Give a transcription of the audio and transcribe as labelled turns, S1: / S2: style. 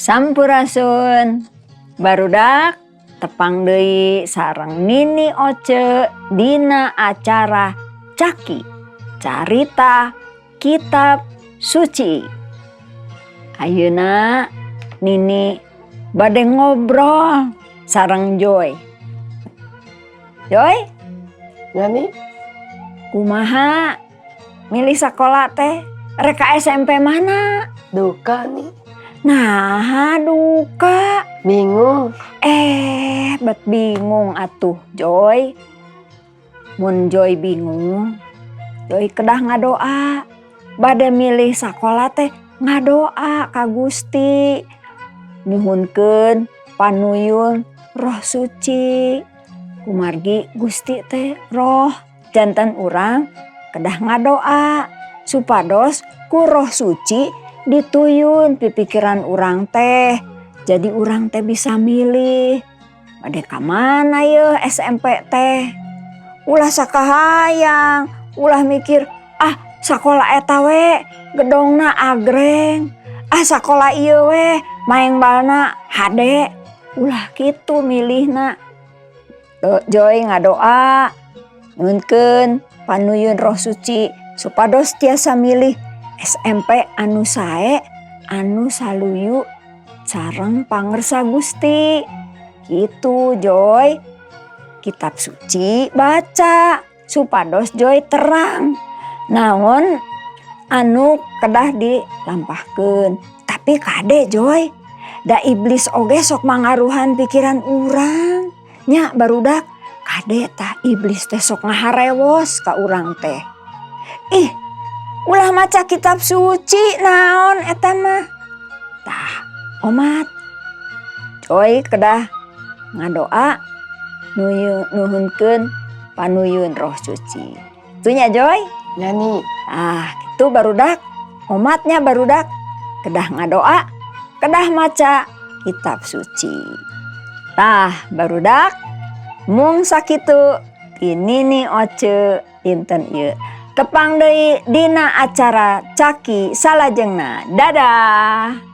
S1: Sampurasun, barudak. Tepang deui sareng Nini Oce dina acara Caki Carita Kitab Suci. Ayeuna Nini bade ngobrol sareng Joy. Joy.
S2: Nani.
S1: Kumaha milih sekolah teh? Rek ka SMP mana?
S2: Duka nih.
S1: Nah, duka.
S2: Bingung.
S1: Eh, bet bingung atuh, Joy. Mun Joy bingung, Joy kedah ngadoa. Bade milih sakola teh ngadoa ka Gusti. Nyuhunkeun panuyun Roh Suci. Kumargi Gusti teh roh, janten urang kedah ngadoa supados ku Roh Suci dituyun pipikiran urang teh. Jadi urang teh bisa milih. Bade ka mana yeuh SMP teh? Ulah sakahayang, ulah mikir, "Ah, sakola eta we gedongna agreng. Ah, sakola ieu we maeng balna hade." Ulah kitu milihna. Joy ngadoa nyuhunkeun panuyun Roh Suci supados tiasa milih SMP anu sae, anu saluyu sareng pangersa Gusti. Gitu, Joy. Kitab Suci baca supados Joy terang naon anu kedah dilampahkeun. Tapi kade, Joy, da iblis oge sok mangaruhan pikiran urang. Nya, barudak, kade tah, iblis teh sok ngaharewos ka urang teh. "Ih, ulah maca Kitab Suci, naon eta mah?" Tah, omat. Joy kedah ngadoa nuhunkeun panuyun Roh Suci. Kitu nya, Joy?
S2: Nya, Ni.
S1: Ah, kitu, barudak. Omat nya, barudak, kedah ngadoa, kedah maca Kitab Suci. Tah, barudak, mung sakitu ti Nini Oce dinten ieu. Tepang deui dina acara Caki salajengna. Dadah.